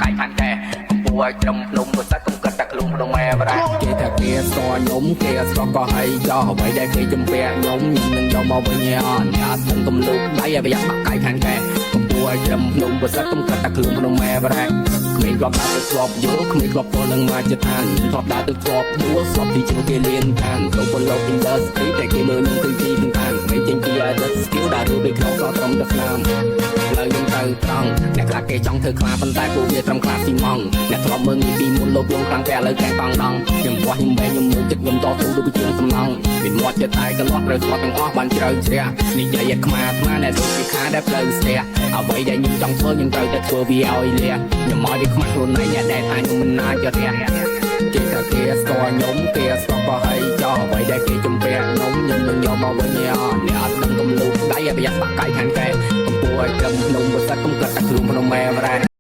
កាយខាងកែកំពូឲ្យត្រឹមភ្នំប្រសិទ្ធកុំគិតតែខ្លួនក្នុងម៉ែបរ៉ាគេថាគេស្គាល់ខ្ញុំគេស្គាល់ក៏ហើយចោះអ្វីដែលគេជំពាក់ខ្ញុំខ្ញុំនឹងយកមកវិញឯអត់អ្នកអត់ដឹងកុំលូកដៃឲ្យប្រយ័ត្នបាក់កាយខាងកែកំពូឲ្យត្រឹមភ្នំប្រសិទ្ធកុំគិតតែខ្លួនក្នុងម៉ែបរ៉ាក្មេងធ្លាប់ដើរទៅធ្លាប់យល់ក្មេងធ្លាប់ពលនឹងមកចិត្តឋានធ្លាប់ដើរទៅធ្លាប់ដួលស្លាប់ទីជាងគេលៀនខានចូលពលលោក industry តែគេមើលនឹងឃើញទីខាងក្មេងចេញពី other skill ដើររួចពីក្នុងសត្រឹមតែស្នាមផ្លូវខ្ញុំទៅត្រង់អ្នកខ្លះគេចង់ធ្វើខ្លាប៉ុន្តែពួកវាត្រឹមខ្លាស៊ីម៉ងអ្នកធ្លាប់មើលងាយពីមុនលោកលងខ្លាំងតែឥឡូវកែតង់ដងខ្ញុំវាស់ខ្ញុំវែងខ្ញុំមើលចិត្តខ្ញុំតស៊ូដូចជាងសំណង់មានមាត់ចិត្តតែកន្លោះត្រូវស្គាល់ទាំងអស់បានជ្រៅជ្រះនិយាយឲ្យខ្មាអាត្មាអ្នកដូចពីខាដែលផ្លូវស្ទះអ្វីដែលខ្ញុំចង់ធ្វើខ្ញុំត្រូវតែធ្វើវាឲ្យលះខ្ញុំឲ្យវាខ្មាស់ខ្លួនឯងអ្នកដែលថាខ្ញុំមិនអាចរះគេថាគេស្គាល់ខ្ញុំគេស្គាល់ក៏ហើយចោះអ្វីដែលគេជំពាក់ខ្ញុំខ្ញុំនឹងយកមកវិញឯអត់អ្នកអត់ដឹងកុំលូកដៃឲ្យប្រយ័ត្នបាក់កាយខាងកែកំពូឲ្យត្រឹមភ្នំប្រសិទ្ធកុំគិតតែខ្លួនភ្នំម៉ែបរ៉ា។